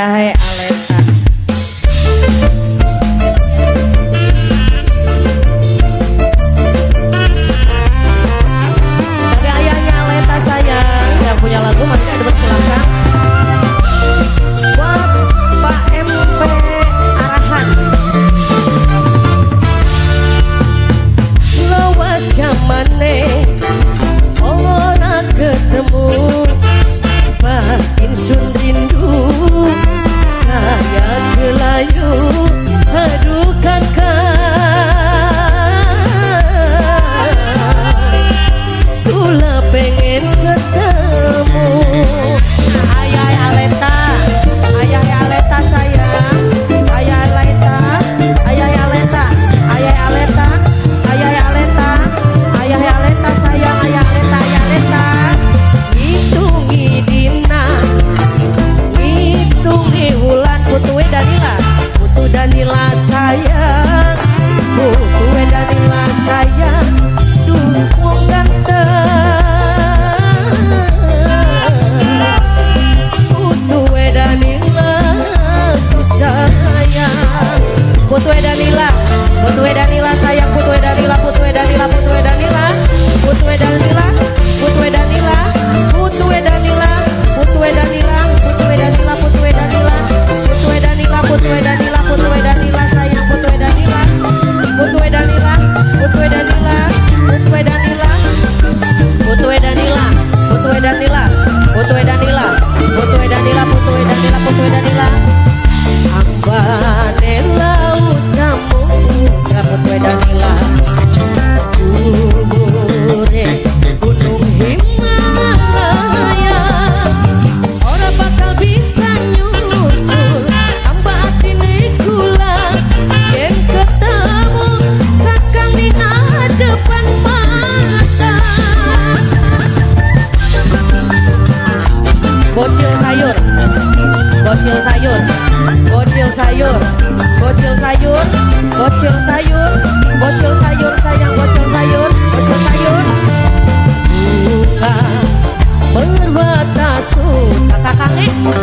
Ayahe Aleta. Dari ayahnya Aleta sayang, yang punya lagu masih ada bersilakan. Buat Pak MP Arahan. Lawas jamane ora ketemu, batin sun rindu kaya kelayu. Aduh kakak, kula pengen ketemu. Ayah Aleta, ayah Aleta sayang, ayah Aleta, ayah Aleta, ayah Aleta, ayah Aleta, ayah Aleta sayang, ayah Aleta, ayah Aleta. Ngitungi dina, ngitungi wulan, putuwe Danila, putu Danila sayang, putuwe Danila sayang, duh wong ganteng, putuwe Danila ku sayang, putuwe Danila, putuwe Danila sayang, putuwe Danila, putuwe Danila, putuwe Danila, putuwe Danila, putuwe Danila, putuwe Danila, putuwe Danila, putuwe Danila, putuwe Danila, putuwe Danila, putuwe Danila, putuwe Danila sayang, putuwe Danila, putuwe Danila, putuwe Danila, putuwe Danila, putuwe Danila, putuwe Danila, putuwe Danila, putuwe Danila, putuwe Danila, putuwe Danila. Ambane laut samudra, putuwe Danila, kubure gunung Himalaya, ora bakal bisa nyusul amba atine kula yen ketemu kakang di hadapan mata. Bocil sayur, bocil sayur, bocil sayur, bocil sayur, bocil sayur, bocil sayur sayang, bocil sayur, bocil sayur. Bunga permata suta kakaknya.